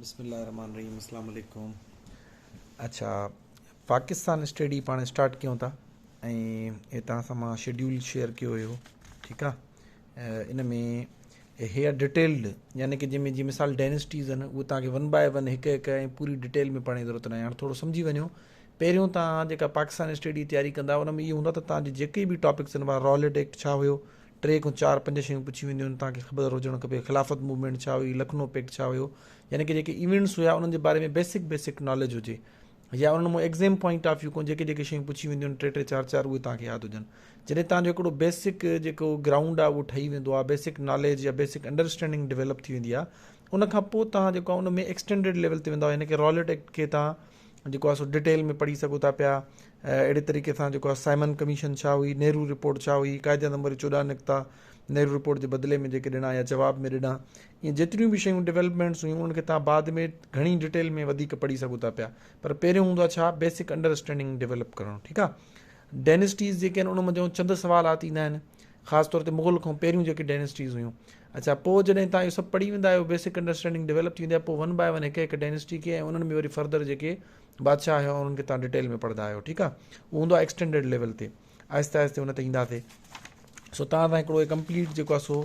بسم الله الرحمن الرحيم اسلام عليڪم اڇا پاڪستان اسٽڊي پاڻ اسٽارٽ ڪيون ٿا ۽ هي توهان سان مان شيڊيول شيئر ڪيو هيو ٺيڪ آ ان ۾ هي ڊيٽيلڊ يعني ڪي جنهن ۾ جي مثال ڊائنسٽيز آهن اهي توهان کي ون باء ون هڪ هڪ ۽ پوري ڊيٽيل ۾ پڙهڻ جي ضرورت ناهي هاڻي ٿورو سمجهي وڃو پهريون توهان جيڪا پاڪستان اسٽڊي تياري ڪندا ان ۾ اهو هوندو ته توهان جي جيڪي به ٽاپڪس آهن روليٽ ايڪٽ ڇا هيو ٽي کان چار پنج شيون پڇيون وينديون آهن توهان کي خبر هجڻ کپي خلافت موومينٽ ڇا هئي لکنو پيڪٽ ڇا هيو يعني ڪي جيڪي ايونٽس هيا انهن جي باري ۾ بيسڪ بيسڪ ناليج هجي يا انهن مون ايگزيم پوائنٽ آف ويو کان جيڪي جيڪي شيون پڇيون وينديون آهن ٽي ٽي چار چار اهي توهان کي ياد هجن جڏهن توهان جو هڪڙو بيسڪ جيڪو گرائونڊ آهي اهو ٺهي ويندو آهي بيسڪ ناليج يا بيسڪ انڊرسٽينڊنگ ڊيولپ ٿي ويندي آهي ان کان پوء توهان جيڪو آهي ان ۾ ايڪسٽينڊيڊ ليول تي ويندا آهيو يعني ڪي روليٽ ايڪٽ کي توهان جيڪو آهي سو ڊيٽيل ۾ پڙهي سگهو ٿا پيا اهڙي طريقي سان جيڪو آهي سائمن ڪميشن ڇا هئي نهرو رپورٽ ڇا هئي قائد اعظم وري 14 نڪتا نهرو رپورٽ جي بدلي ۾ جيڪي ڏنا يا جواب ۾ ڏنا ائين جيتريون به شيون ڊيولپمينٽس هيون انهن کي تان بعد ۾ گهڻي ڊيٽيل ۾ وڌيڪ پڙهي سگهو ٿا پيا پر پهريون هوندو آهي ڇا بيسڪ انڊرسٽينڊنگ ڊيولپ ڪرڻ ٺيڪ آهي ڊائنسٽيز جيڪي آهن ان منجهون چند سوالات ايندا آهن خاص طور تي مغل کان پهريون جيڪي ڊائنسٽيز هيون اڇا پوء جڏهن تان اهو سڀ پڙهي ويندا آهيو بيسڪ انڊرسٽينڊنگ ڊيولپ ٿي ويندي آهي پوء ون باء ون هڪ هڪ ڊائنسٽي کي ۽ انهن ۾ وري فردر جيڪي بادشاهه هيا انهن کي تان ڊيٽيل ۾ پڙهندا آهيو ٺيڪ آهي اهو هوندو آهي ايڪسٽينڊيڊ ليول تي آهستي آهستي ان تي اينداسي سو تان سان هڪڙو ڪمپليٽ جيڪو آهي سو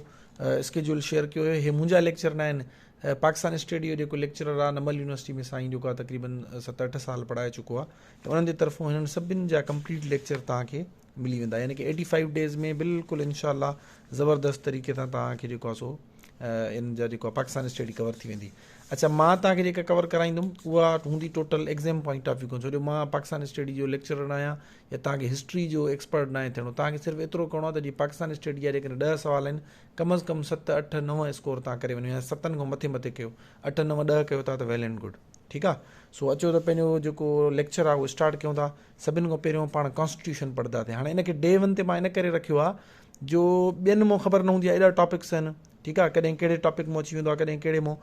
اسڪيجول شيئر ڪيو هيو هي منهنجا ليڪچر نه آهن پاڪستان اسٽيڊ جو جيڪو ليڪچرر آهي نمل يونيورسٽي ۾ سائين جيڪو آهي تقريبن 7 8 سال پڙهائي چڪو آهي ته انهن جي طرفون هنن سڀن جا ڪمپليٽ ليڪچر توهان کي ملي ويندا يعني ڪي ايٽي فائيو ڊيز ۾ بلڪل انشاء الله زبردست طريقي سان توهان کي جيڪو آهي سو ان جا جيڪو پاڪستان اسٽڊي ڪور ٿي ويندي اڇا مان توهان کي جيڪا ڪور ڪرائيندم اها هوندي total exam point of view کان ڇو جو مان پاڪستان اسٽڊي جو ليڪچرر آهيان يا توهان کي هسٽري جو ايڪسپرٽ ناهي ٿيڻو توهان کي صرف ايترو ڪرڻو آهي ته جي پاڪستان اسٽڊي جا جيڪڏهن 10 سوال آهن ڪم از ڪم 7 8 9 اسڪور توهان ڪري وڃو يا ستن کان مٿي مٿي ڪيو 8 9 10 ڪيو ٿا ته ويل اينڊ گڊ ٺيڪ آهي سو اچو ته پنهنجو جيڪو ليڪچر آهي اهو اسٽارٽ ڪيون ٿا سڀن کان پهريون پاڻ ڪانسٽيٽيوشن پڙهنداسين هاڻي ان کي ڊي ون تي مان ان ڪري رکيو آهي جو ٻين مون خبر نه هوندي آهي ايڏا ٽاپڪس آهن ٺيڪ آهي ڪڏهن ڪهڙي ٽاپڪ مون اچي ويندو آهي ڪڏهن ڪهڙي مون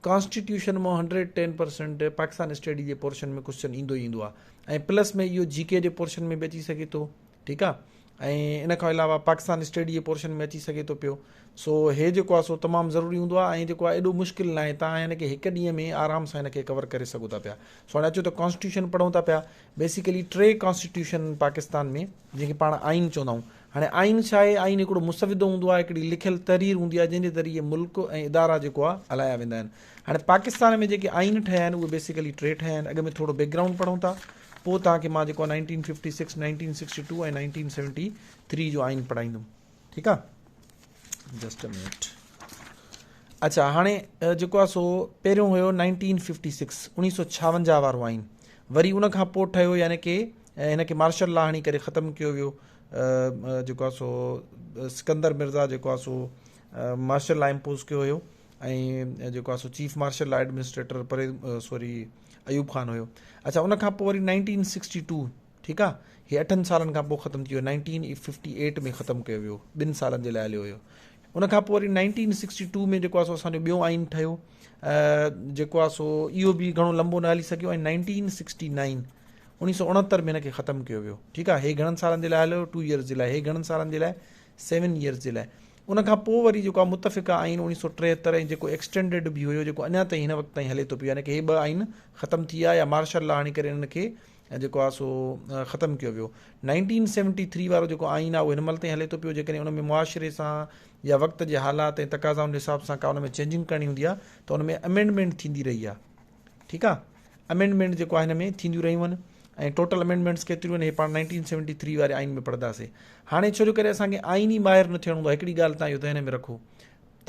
ڪانسٽيٽيوشن مون 110% پاڪستان اسٽڊي جي پورشن ۾ ڪوشچن ايندو ئي ايندو آهي ۽ پلس ۾ اهو جي ڪي جي پورشن ۾ به اچي سگهي ٿو ٺيڪ آ ۽ ان کان علاوه پاڪستان اسٽڊي جي پورشن ۾ اچي سگهي ٿو پيو سو هي جيڪو آ سو تمام ضروري هوندو آ ۽ جيڪو آ ايڏو مشڪل ناهي تان هن کي هڪ ڏينهن ۾ آرام سان هن کي ڪور ڪري سگهو ٿا پيا سو هاڻي اچو ته ڪانسٽيٽيوشن پڙهون ٿا پيا بيسيڪلي ٽي ڪانسٽيٽيوشن پاڪستان ۾ جنهن کي پاڻ آئين چوندا آهيون هاڻي آئين ڇا آهي آئين هڪڙو مسودو هوندو آهي هڪڙي لکيل تحرير هوندي آهي جنهن جي ذريعي ملڪ ۽ ادارا جيڪو آ هلايا ويندا آهن هاڻي پاڪستان ۾ جيڪي آئين ٺهيا آهن اهي بيسيڪلي ٽي ٺهيا آهن اڳ ۾ ٿورو بيڪ گرائونڊ پڙهون ٿا پوء توهان کي مان جيڪو 1956، 1962 ۽ 1973 جو آئين پڙهائيندم ٺيڪ آ جسٽ ا منٽ اچھا هاڻي جيڪو آ سو پهريون هيو 1956 1956 وارو آئين وري ان کان پوء ٺهيو يعني ڪي هن کي مارشل لا هڻي ڪري ختم ڪيو ويو جيڪو آ سو سڪندر مرزا جيڪو آ سو مارشل لا امپوز ڪيو هيو ۽ جيڪو آ سو چيف مارشل لا ايڊمنسٽريٽر پري سوري ايوب خان هيو اچھا ان کان پوء وري 1962 ٺيڪ آ هي اٺن سالن کان پوء ختم ٿي ويو 1958 ۾ ختم ڪيو ويو ٻن سالن جي لاء هليو هيو ان کان پوء وري 1962 ۾ جيڪو آ سو اسان جو ٻيو آئين ٺهيو جيڪو آ سو اهو به گهڻو لمبو نه هلي سگهيو ۽ 1969 1969 ۾ هن کي ختم ڪيو ويو ٺيڪ آ هي گهڻن سالن جي لاء هليو 2 ايئرز جي لاء هي گهڻن سالن جي لاء 7 ايئرز جي لاء ان کان پوء وري جيڪو آهي متفقه آئين 1973 ۽ جيڪو ايڪسٽينڊيڊ به هيو جيڪو اڃا تائين هن وقت تائين هلي ٿو پيو يعني ڪي هي ٻه آئين ختم ٿي ويا يا مارشل لا هڻي ڪري انهن کي جيڪو آهي سو ختم ڪيو ويو. 1973 وارو جيڪو آئين آهي اهو هن مهل تائين هلي ٿو پيو جيڪڏهن ان ۾ معاشري سان يا وقت جي حالات ۽ تقاضائن جي حساب سان ڪا ان ۾ چينجنگ ڪرڻي هوندي آهي ته ان ۾ امينڊمينٽ ٿيندي رهي آهي ٺيڪ آ امينڊمينٽ جيڪو آهي هن ۾ ٿينديون رهيون آهن ۽ ٽوٽل امينڊمينٽس ڪيتريون آهن هي پاڻ 1973 واري آئين ۾ پڙهنداسي هاڻي ڇو جو ڪري اسان کي آئيني ماهر نه ٿيڻو هوندو آهي هڪڙي ڳالهه تان اهو ذهن ۾ رکو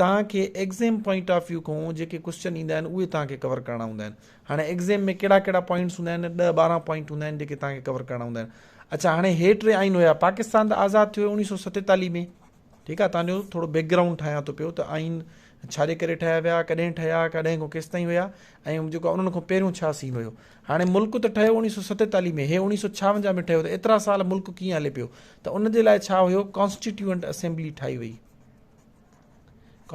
توهان کي ايگزيم پوائنٽ آف ويو کان جيڪي ڪوشچن ايندا آهن اهي توهان کي ڪور ڪرڻا هوندا آهن هاڻي ايگزيم ۾ ڪهڙا ڪهڙا پوائنٽس هوندا آهن 10 12 پوائنٽ هوندا آهن جيڪي توهان کي ڪور ڪرڻا هوندا آهن اڇا هاڻي هي ٽي آئين هيا پاڪستان ته آزاد ٿيو 1947 ۾ ٺيڪ آ تان جو ٿورو بيڪ گرائونڊ ٺاهيان ٿو پيو ته آئين ڇا جي ڪري ٺاهيا ويا ڪڏهن ٺهيا ڪڏهن کان ڪيستائين هيا ۽ جيڪو انهن کان پهريون ڇا سين هيو هاڻي ملڪ ته ٺهيو 1947 ۾ هي 1956 ۾ ٺهيو ته ايترا سال ملڪ ڪيئن هلي پيو ته ان جي لاء ڇا هيو ڪانسٽيٽيوئنٽ اسيمبلي ٺاهي وئي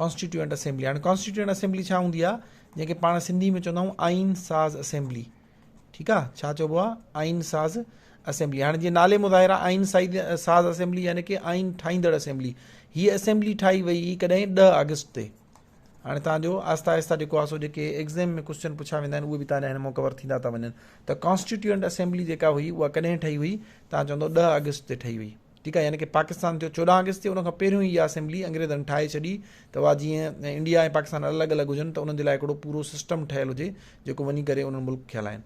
ڪانسٽيٽيوئنٽ اسيمبلي هاڻي ڪانسٽيٽيوئنٽ اسيمبلي ڇا هوندي آ جنهن کي پاڻ سنڌي ۾ چوندا آهيون آئين ساز اسيمبلي ٺيڪ آ ڇا چئبو آ آئين ساز اسيمبلي هاڻي جيئن نالي مظاهر آ آئين ساز اسيمبلي يعني ڪي آئين ٺاهيندڙ اسيمبلي هي اسيمبلي ٺاهي وئي ڪڏهن 10 آگسٽ تي هاڻي توهان جو آهستي آهستي جيڪو آهي سو جيڪي ايگزام ۾ ڪوشچن پڇيا ويندا آهن اهي به توهان جا هن مان ڪور ٿيندا ٿا وڃن ته ڪانسٽيٽيوئنٽ اسيمبلي جيڪا هئي اها ڪڏهن ٺهي هئي توهان چوندو 10 آگسٽ تي ٺهي هئي ٺيڪ آهي يعني ڪي پاڪستان ٿيو 14 آگسٽ تي ان کان پهريون ئي اها اسيمبلي انگريزن ٺاهي ڇڏي ته اها جيئن انڊيا ۽ پاڪستان الڳ الڳ هجن ته انهن جي لاء هڪڙو پورو سسٽم ٺهيل هجي جيڪو وڃي ڪري انهن ملڪ کي هلائن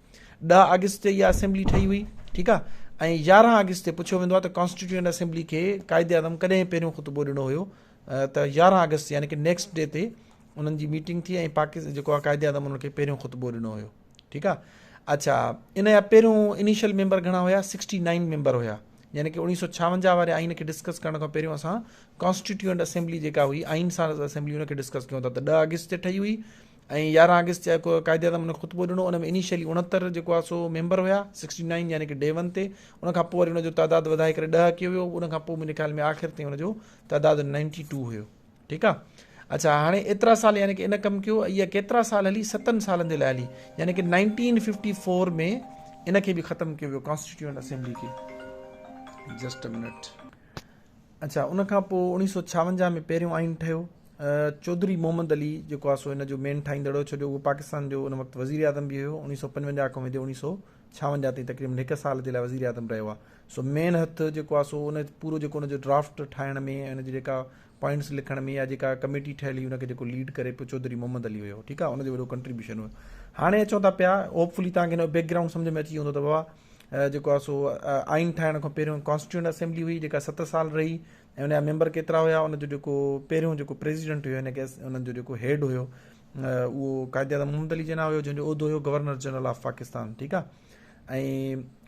10 آگسٽ تي اها اسيمبلي ٺهي هئي ٺيڪ آهي ۽ 11 آگسٽ تي پڇيو ويندو آهي ته ڪانسٽيٽيوئنٽ اسيمبلي کي قائد اعظم ڪڏهن پهريون خطبو ڏنو هيو ته 11 آگسٽ يعني ڪي نيڪسٽ ڊي تي انهن جي ميٽنگ ٿي ۽ پاڪستان جيڪو آهي قائد اعظم انهن کي پهريون خطبو ڏنو هيو ٺيڪ آ اڇا ان جا پهريون انيشل ميمبر گهڻا هيا 69 ميمبر هيا يعني ڪي 1956 واري آئين کي ڊسڪس ڪرڻ کان پهريون اسان ڪانسٽيٽيوئنٽ اسيمبلي جيڪا هئي آئين ساز اسيمبلي ان کي ڊسڪس ڪيون ٿا ته 10 آگسٽ تي ٺهي هئي ۽ 11 آگسٽ تي قائد اعظم ان خطبو ڏنو ان ۾ انيشلي 69 جيڪو آهي سو ميمبر هيا 69 يعني ڪي ڊي 1 تي ان کان پوء وري ان جو تعداد وڌائي ڪري 10 ڪيو ويو ان کان پوء منهنجي خيال ۾ آخر تائين ان جو تعداد 92 هيو ٺيڪ آ اڇا هاڻي ايترا سال يعني ڪي ان ڪم ڪيو اها ڪيترا سال هلي ستن سالن جي لاء هلي يعني ڪي 1954 ۾ ان کي به ختم ڪيو ويو ڪانسٽيٽيوئنٽ اسيمبلي کي جسٽ ا منٽ اڇا ان کان پوء 1956 ۾ پهريون آئين ٺهيو چوڌري محمد علي جيڪو آ سو ان جو مين ٺاهيندڙ هو ڇو جو اهو پاڪستان جو ان وقت وزير اعظم به هيو 1955 کان ويندي 1956 تائين تقريبن هڪ سال جي لاء وزير اعظم رهيو آ سو مين هٿ جيڪو آ سو ان پورو جيڪو ان جو ڊرافٽ ٺاهڻ ۾ ۽ ان جي جيڪا پوائنٽس لکڻ ۾ يا جيڪا ڪميٽي ٺهيل هئي ان کي جيڪو ليڊ ڪري پيو چوڌري محمد علي هيو ٺيڪ آ ان جو وڏو ڪنٽريبيوشن هيو هاڻي اچون ٿا پيا هوپ فلي توهان کي هن جو بيڪ گرائونڊ سمجهه ۾ اچي ويو هوندو ته بابا جيڪو آ سو آئين ٺاهڻ کان پهريون ڪانسٽيٽيوئنٽ اسيمبلي هئي جيڪا 7 سال رهي ۽ ان جا ميمبر ڪيترا هيا ان جو جيڪو پهريون جيڪو پريزيڊنٽ هيو ان کي انهن جو جيڪو هيڊ هيو اهو قائد اعظم محمد علي جناح هيو جنهن جو عهدو هيو گورنر جنرل آف پاڪستان ٺيڪ آ ۽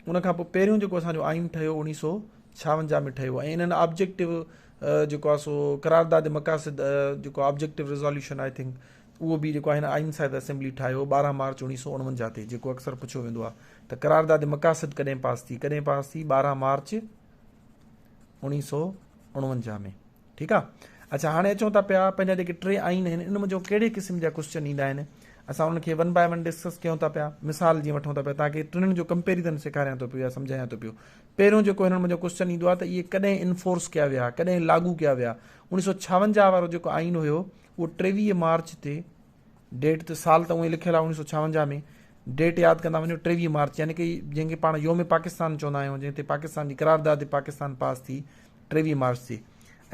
ان کان پوء پهريون جيڪو اسان جو آئين ٺهيو 1956 ۾ ٺهيو ۽ انهن آبجيڪٽو جيڪو آ سو قرارداد مقاصد جيڪو آبجيڪٽو ريزوليوشن I think اهو به جيڪو آهي آئين ساز اسيمبلي ٺاهيو 12 مارچ 1949 تي جيڪو اڪثر پڇيو ويندو آهي ته قرارداد مقاصد ڪڏهن پاس ٿي ڪڏهن پاس ٿي 12 مارچ 1949 ۾ ٺيڪ آ اڇا هاڻي اچون ٿا پيا پنهنجا جيڪي ٽي آئين آهن ان منجهون ڪهڙي قسم جا ڪوشچن ايندا آهن اسان انهن کي ون باء ون ڊسڪس ڪيون ٿا پيا مثال جيئن وٺون ٿا پيا توهان کي ٽنهن جو ڪمپيريزن سيکاريان ٿو پيو يا سمجهايان ٿو پيو پهريون جيڪو هنن منجهون ڪوشچن ايندو آهي ته اهي ڪڏهن انفورس ڪيا ويا ڪڏهن لاڳو ڪيا ويا 1956 وارو جيڪو آئين هيو اهو 23 مارچ تي ڊيٽ ته سال ته اونئي لکيل آهي 1956 ۾ ڊيٽ ياد ڪندا وڃو 23 مارچ يعني ڪي جنهن کي پاڻ يوم پاڪستان چوندا آهيون جنهن تي پاڪستان جي قرارداد پاڪستان پاس ٿي 23 مارچ تي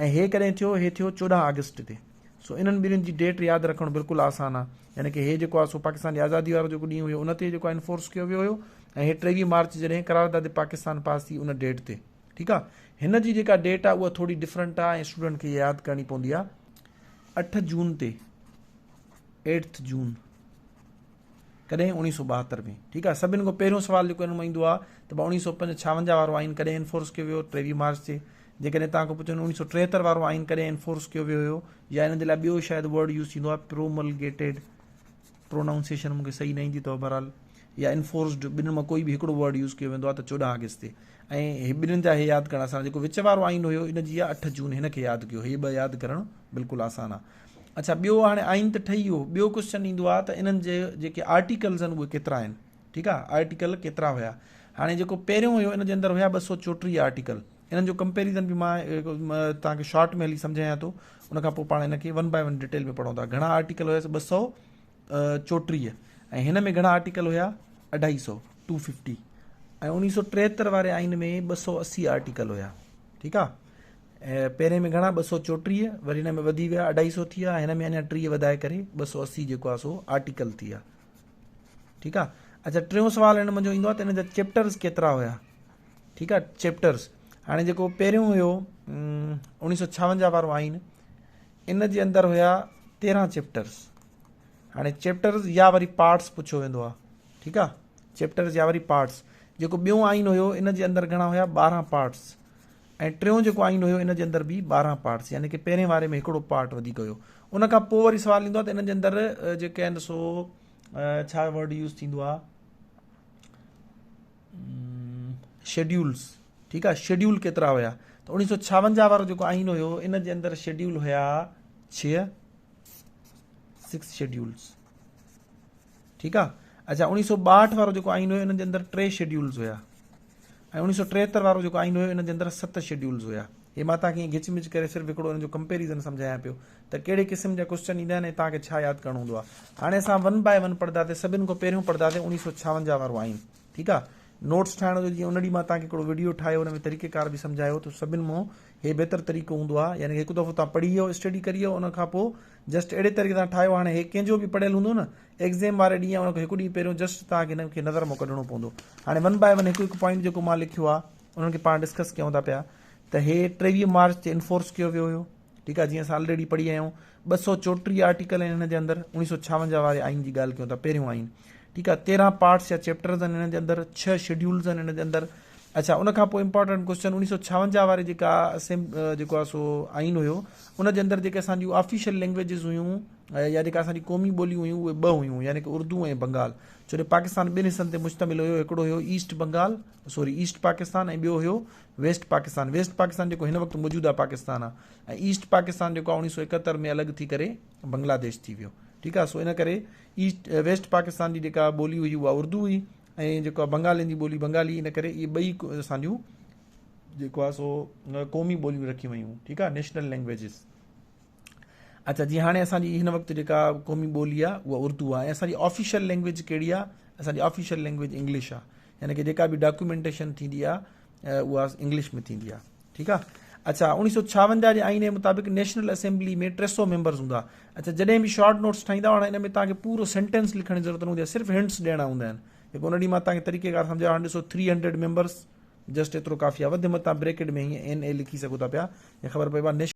۽ هي ڪڏهن ٿيو هي ٿيو 14 آگسٽ تي سو انهن ٻنهين جي ڊيٽ ياد رکڻ بلڪل آسان آ يعني ڪي هي جيڪو آ سو پاڪستان جي آزادي وارو جيڪو ڏينهن هيو ان تي جيڪو انفورس ڪيو ويو هيو ۽ هي 23 مارچ جڏهن قرارداد پاڪستان پاس ٿي ان ڊيٽ تي ٺيڪ آ هن جي جيڪا ڊيٽ آ اها ٿوري ڊفرنٽ آ ۽ اسٽوڊنٽ کي ياد ڪرڻي پوندي آ 8 جون تي ايٽٿ جون ڪڏهن 1972 ۾ ٺيڪ آ سڀن کان پهريون سوال جيڪو ان مان ايندو آ ته ڀا 1956 وارو آئين ڪڏهن انفورس ڪيو ويو 23 مارچ تي جيڪڏهن توهان کان پڇن 1973 وارو آئين ڪڏهن انفورس ڪيو ويو هيو يا ان جي لاء ٻيو شايد ورڊ يوز ٿيندو آ پروملگيٽيڊ پرونائونسيشن مونکي صحيح نه ايندي اٿو بهرحال يا انفورسڊ ٻنهن مان ڪوئي به هڪڙو ورڊ يوز ڪيو ويندو آ ته 14 آگسٽ تي ۽ هي ٻنهن جا هي ياد ڪرڻ آسان جيڪو وچ وارو آئين هيو ان جي آ 8 جون هن کي ياد ڪيو هي ٻه ياد ڪرڻ بلڪل آسان آ اڇا ٻيو هاڻي آئين ته ٺهي ويو ٻيو ڪوشچن ايندو آهي ته انهن جي جيڪي آرٽيڪلز آهن اهي ڪيترا آهن ٺيڪ آهي آرٽيڪل ڪيترا هيا هاڻي جيڪو پهريون هيو ان جي اندر هيا 234 آرٽيڪل انهن جو ڪمپيريزن به مان توهان کي شارٽ ۾ هلي سمجهايان ٿو ان کان پوء پاڻ ان کي ون باء ون ڊيٽيل ۾ پڙهون ٿا گهڻا آرٽيڪل هيس 234 ۽ هن ۾ گهڻا آرٽيڪل هيا 250 250 ۽ 1973 واري آئين ۾ 280 آرٽيڪل هيا ٺيڪ آهي پهرين ۾ گهڻا 234 وري هن ۾ وڌي ويا 250 ٿي ويا هن ۾ اڃا 30 وڌائي ڪري 280 جيڪو آهي سو آرٽيڪل ٿي ويا ٺيڪ آهي اچھا ٽيون سوال هن منجهو ايندو آهي ته هن جا چيپٽرز ڪيترا هيا ٺيڪ آهي چيپٽرز هاڻي جيڪو پهريون هيو 1956 وارو آئين ان جي اندر هيا 13 چيپٽرز هاڻي چيپٽرز يا وري پارٽس پڇيو ويندو آهي ٺيڪ آهي چيپٽرز يا وري پارٽس جيڪو ٻيون آئين هيو ان جي اندر گهڻا هيا 12 پارٽس ۽ ٽيون جيڪو آئين هيو ان جي اندر به 12 پارٽس يعني ڪي پهرين واري ۾ هڪڙو پارٽ وڌيڪ هيو ان کان پوء وري سوال ايندو آهي ته انهن جي اندر جيڪي آهن سو ڇا ورڊ يوز ٿيندو آهي شيڊيولز ٺيڪ آهي شيڊيول ڪيترا هيا ته 1956 وارو جيڪو آئين هيو ان جي اندر شيڊيول هيا 6 6 شيڊيولز ٺيڪ آهي اچھا 1962 وارو جيڪو آئين هيو ان جي اندر 3 شيڊيولز هيا ۽ 1973 وارو جيڪو آئين هيو ان جي اندر 7 شيڊيولز هيا. هي مان توهان کي ائين گچ مچ ڪري صرف هڪڙو ان جو ڪمپيريزن سمجهايان پيو ته ڪهڙي قسم جا ڪوسچن ايندا آهن ۽ توهان کي ڇا ياد ڪرڻو هوندو آهي. هاڻي اسان ون باء ون پڙهنداسين سڀن کان پهريون پڙهنداسين 1956 وارو آئين ٺيڪ آهي. نوٽس ٺاهڻ جو جيئن ان ڏينهن مان توهان کي هڪڙو وڊيو ٺاهيو ان ۾ طريقي ڪار به سمجهايو ته سڀن مون هي بهتر طريقو هوندو آهي يعني هڪ دفعو توهان پڙهي ويو اسٽڊي ڪري ويو ان کان پوء جسٽ اهڙي طريقي سان ٺاهيو هاڻي هي ڪنهن جو به پڙهيل هوندو نه ايگزيم واري ڏينهن ان کان هڪ ڏينهن پهريون جسٽ توهان کي هن کي نظر مان ڪڍڻو پوندو هاڻي ون باء ون هڪ هڪ پوائنٽ جيڪو مان لکيو آهي انهن کي پاڻ ڊسڪس ڪيون ٿا پيا ته هي 23 مارچ تي انفورس ڪيو ويو هيو ٺيڪ آهي جيئن اسان آلريڊي پڙهي آيا آهيون 234 آرٽيڪل آهن هن جي اندر 1956 واري آئين جي ڳالهه ڪيون ٿا پهريون آئين ٺيڪ آهي 13 پارٽس يا چيپٽرز آهن هن جي اندر 6 شيڊيولز آهن هن جي اندر اڇا ان کان پوء امپارٽنٽ ڪوشچن 1956 واري جيڪا جيڪو آهي سو آئين هيو ان جي اندر جيڪي اسان جون آفيشل لينگويجز هيون يا جيڪا اسان جي قومي ٻوليون هيون اهي ٻه هيون يعني ڪه اردو ۽ بنگال ڇو جو پاڪستان ٻن حصن تي مشتمل هيو هڪڙو هيو east Bengal sorry east Pakistan ۽ ٻيو هيو ويسٽ پاڪستان ويسٽ پاڪستان جيڪو هن وقت موجوده پاڪستان آ ۽ ايسٽ پاڪستان جيڪو آ 1971 ۾ الڳ ٿي ڪري بنگلاديش ٿي ويو ٺيڪ آ سو ان ڪري ايسٽ ويسٽ پاڪستان جي جيڪا ٻولي هئي اها اردو هئي ۽ جيڪو بنگالين جي ٻولي بنگالي ان ڪري اهي ٻئي اسان جون جيڪو آ سو قومي ٻوليون رکيون ويون ٺيڪ آ نيشنل لينگويجز اچا جي هاڻي اسان جي هن وقت جيڪا قومي ٻولي آ اها اردو آ ۽ اسان جي آفيشل لينگويج ڪهڙي آ اسان جي آفيشل لينگويج انگلش آ يعني ڪي جيڪا به ڊاڪيومينٽيشن ٿيندي آ اها انگلش ۾ ٿيندي آ ٺيڪ آ اچا 1956 جي آئين مطابق نيشنل اسيمبلي ۾ 300 ميمبرز هوندا اچا جڏهن به شارٽ نوٽس ٺاهيندا هاڻي ان ۾ توهان کي پورو سينٽينس لکڻ جي ضرورت نه هوندي آ صرف هنٽس ڏيڻا هوندا آهن جيڪو ان ڏينهن مان توهان کي طريقي ڪار سمجهايو هاڻي ڏسو 300 ميمبرز جسٽ ايترو ڪافي آ وڌ متان بريڪٽ ۾ هيئن اين اي لکي سگهو ٿا پيا جي خبر پئي.